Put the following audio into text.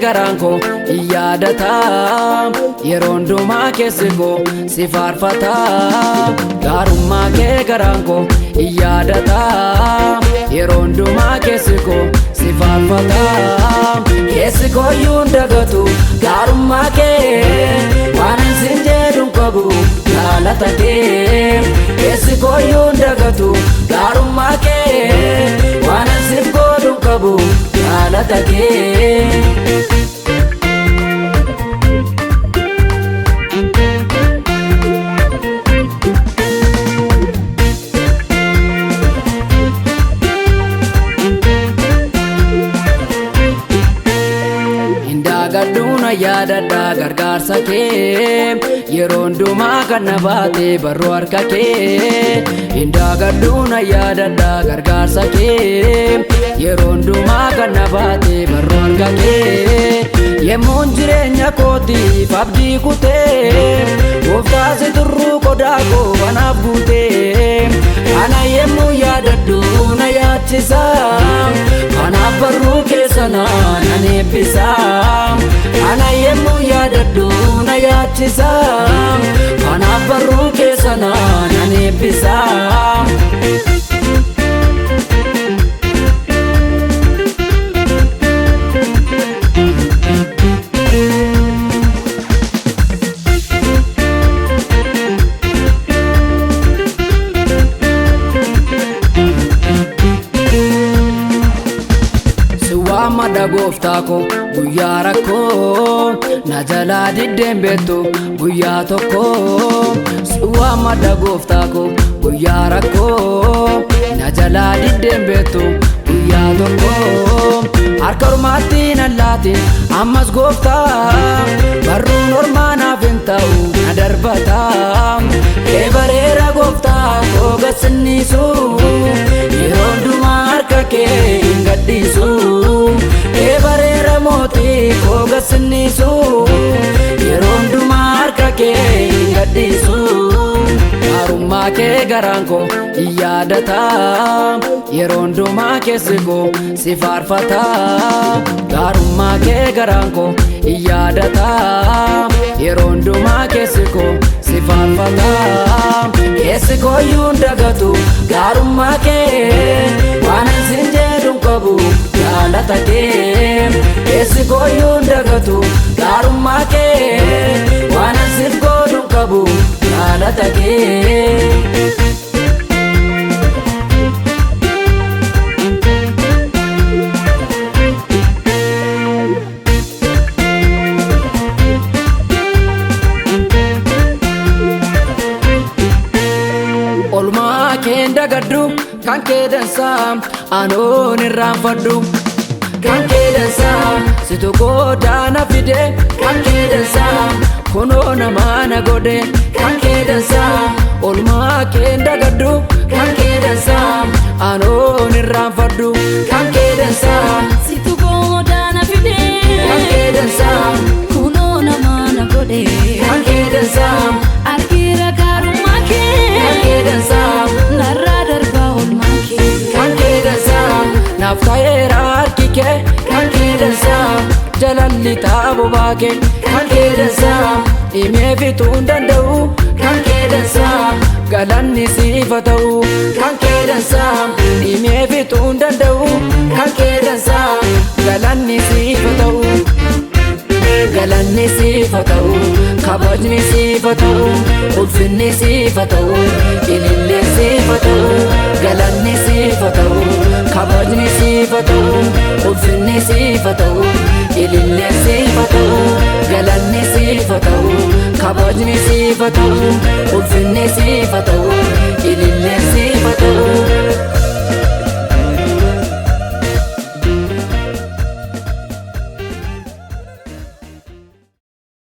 garaan koo yaadata yeroo hundumaa keessi koo si faarfata. Gaarummaa kee garaan koo yaadata yeroo hundumaa keessi koo si faarfata. Keessi koo iyyuu hin dagatu gaarummaa kee waan sin jedhu hin qabu jaalata kee. Keessi koo iyyuu hin dagatu gaarummaa kee waan siif godhu hin qabu jaalata kee. Hindaagadhuuna yaadadha gargaarsa kee yeroo hundumaa kan na baate barruu harka kee. Hindaagadhuuna yaadadha gargaarsa kee yeroo hundumaa kan na baate barruu harka kee. Yemmuun jireenya kootiif abdii kutee gooftaa si turruu qodaa koo anaaf guutee. Ana yemmuu yaadadhu na yaachisa kanaaf barruu keessa nan eebbisa. Ana yemmuu yaadadhu na yaachisa kanaaf barruu keessa nan eebbisa. Si waammadha gooftaa koo guyyaa rakkoo na jalaa diddeen beektu guyyaa tokko. Si waammadha gooftaa koo guyyaa rakkoo na jalaa diddeen beektu guyyaa tokko. Harka ormaatti nan laatin ammas gooftaa barruun ormaa naaf hin ta'u na darbata. Kee bareera gooftaa koo gasinniisu yeroo hundumaa harka kee hin gadhiisu. Kee bareera mootii koo gasinniisu yeroo hundumaa harka kee hin gadhiisu. Gaarummaa kee garaan koo yaadata yeroo hundumaa keessi koo si faarfata. Gaarummaa kee garaan koo yaadata yeroo hundumaa keessi koo si faarfata. Keessi koo iyyuu hin dagatu gaarummaa kee waan sin jedhu hin qabu jaalata kee. Keessi koo iyyuu hin dagatu gaarummaa kee waan siif godhu hin qabu jaalata kee. Olmaa kee hin dagadhu kan kee dansaa anoon irraanfadhu. Kan kee dansaa situ goodaa na fide kan kee dansaa kunoo namaa na godhe kan kee dansaa. Olmaa kee hin dagadhu kan kee dansaa anoon irraanfadhu kan kee dansaa. Situ goodaa na fide Kan kee dansaa kunoo namaa na godhe kan kee dansaa argira gaarummaa kan kee kee dansaa narraa darbaa olmaa kee. kan kee dansaa naaf ta'eera harki kee kan kee dansaa jalalli taaboo kee kan kee dansaa dhimee fixuu hin danda'u kan kee dansaa galanni siif haa ta'u kan kee dansaa dhimee fixuu hin danda'u kan kee dansaa galanni siif haa ta'u. Galanni siif haa ta'u, kabajni siif haa ta'u, ulfinni siif haa ta'u, ililleen siif haa ta'u. Galanni siif haa ta'u, kabajni siif haa ta'u, ulfinni siif haa ta'u, ililleen siif haa ta'u. Galanni siif haa ta'u, kabajni siif haa ta'u, ulfinni siif haa ta'u, ililleen siif